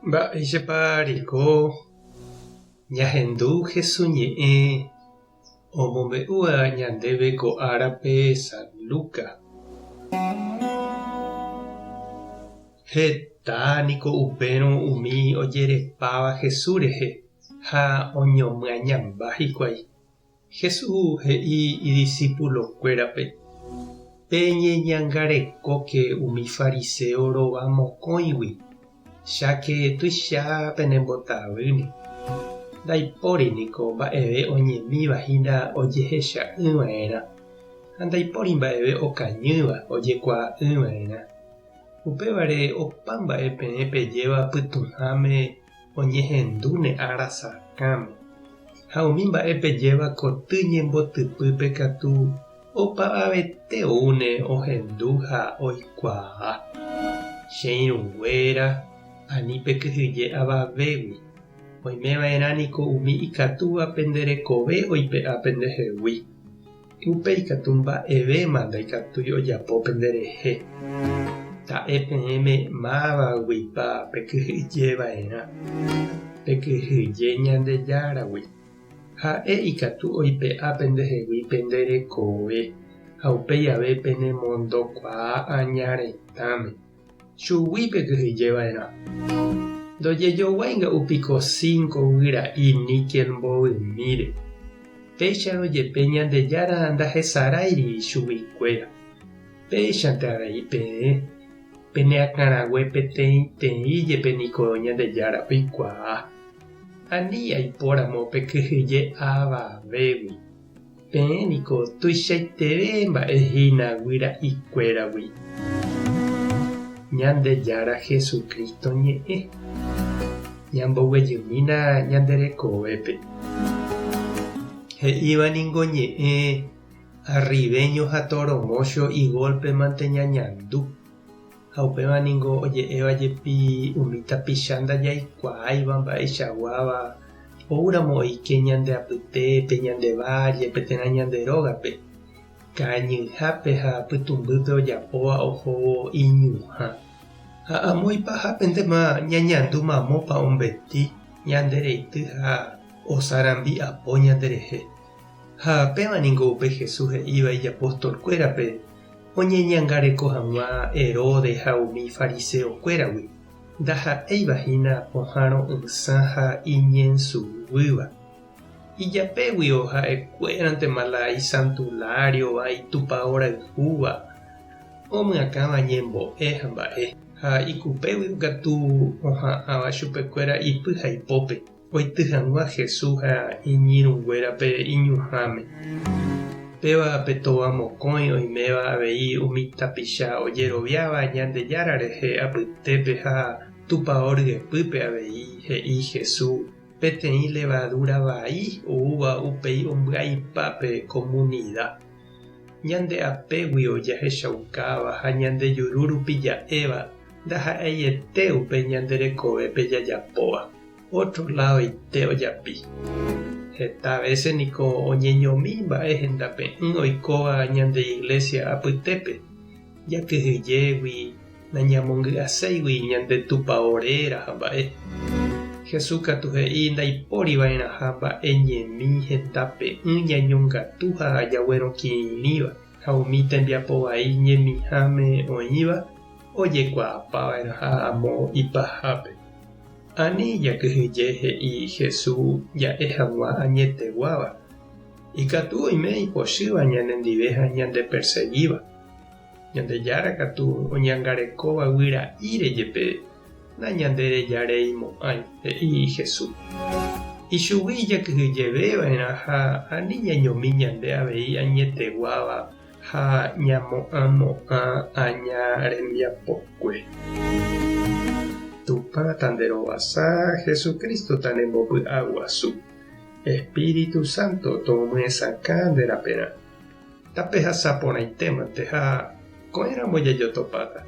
Mba'éichapa reko ñahendu Hesu ñe'ẽ omombe'úva ñandéve ko árape San Lucas? Heta niko upérõ umi ojerepáva Hesu rehe ha oñomyañamba hikuái. Jesús he'i idisipulokuérape, Peñeñangarekóke umi fariséo rova mokõigui, cháke tuicha penembotavýne. Ndaipóri niko mba'eve oñemíva hína ojehecha'ỹ va'erã, ha ndaipóri mba'eve okañýva ojekuaa'ỹ va'erã. Upévare opa mba'e peẽ pejéva pytũháme oñehendúne ára sakãme. Ha umi mba'e pejéva koty ñembotypýpe katu opavavete oúne ohendu ha oikuaa. Che irũnguéra, ani pekyhyje avavégui. Oime va'erã niko umi ikatúva pende rekove oipe'a pendehegui. Upéi katu mba'evéma ndaikatúi ojapo penderehe. Ta'e peẽme mávaguipa pekyhyje va'erã. Pekyhyje Ñandejáragui. Ha'e ikatu oipe'a pendehegui pende rekove ha upéi ave penemondokuaa aña retãme. Chugui pekyhyje va'erã. Ndojejoguái nga'u piko cinco guyra'i níkel mbovymíre. Péicharõ jepe Ñandejára ndahesaráiri chuguikuéra. Péichante avei peẽ, pene akãrague peteĩteĩ jepe niko Ñandejára oikuaa. Ani aipóramo pekyhyje avavégui. Peẽ niko tuichaiteve mba'e hína guyra'ikuéragui. Ñandejára Jesucristo ñe'ẽ. Ñamboguejymína ñande rekovépe. He'íva ningo ñe'ẽ arribeño ha toro mocho igolpe mante ñañandu. Ha upéva ningo oje'éva jepi umi tapicha ndajaikuaáiva mba'eichaguáva oúramo oike ñande apytépe, ñande vállepe térã ñande rógape, kañyhápe ha pytũmbýpe ojapóva ohóvo iñuhã. Ha amo ipahápentema ñañandu mamópa ombeti ñande reity ha osarambi'apo ñanderehe. Ha péva ningo upe Jesús he'íva ijapostolkuérape oñeñangareko hag̃ua Herodes ha umi fariseokuéragui, ndaha'éiva hína pohã ro'ysã ha iñensuguýva. Ijapéguio ha'ekuérantema la isantuláriova itupao rayhúva, omyakãva ñembo'e ha mba'e, ha ikupéguio katu oha'ãva chupekuéra ipy ha ipópe. Oity hag̃ua Jesús ha iñirũnguérape iñuhãme. Péva pe tova mokõi oiméva avei umi tapicha ojeroviáva Ñandejára rehe apytépe ha Tupao ryepýpe avei, he'i Jesús, peteĩ levadúra vai oúva upéi ombyaipa pe komunida. Ñande apéguio jahechaukáva ha ñande juru rupi ja'éva ndaha'eiete upe ñande rekovépe jajapóva. Ótro ladoite ojapi. Heta vése niko oñeñomi mba'e hendape'ỹ oikóva ñande iglésia apytépe, jakyhyjégui, nañamongy'aséigui ñande tupao réra ha mba'e. Jesús katu he'i ndaipóri va'erãha mba'e ñemi hendape'ỹ ñañongatu ha jaguerokirĩva, ha umi tembiapo vai ñemiháme oĩva ojekuaapa va'erãha amo ipahápe. Ani jakyhyje he'i Jesús ja'e hag̃ua añeteguáva. Ikatu oime ipochýva ñanendive ha ñandepersegíva. Ñandejára katu oñangarekóva guyra'íre jepe nañanderejareimo'ãi, he'i Jesús. Ichugui jakyhyjeve va'erã ha ani ñañomi ñande avei añeteguáva ha ñamo'ãmo'ã aña rembiapokue. Tupã tanderovasa, Jesucristo tanembopy'aguasu, Espíritu Santo tomyesakã nde raperã. Tapehasa porãitémante ha ko'ẽramo jajotopáta.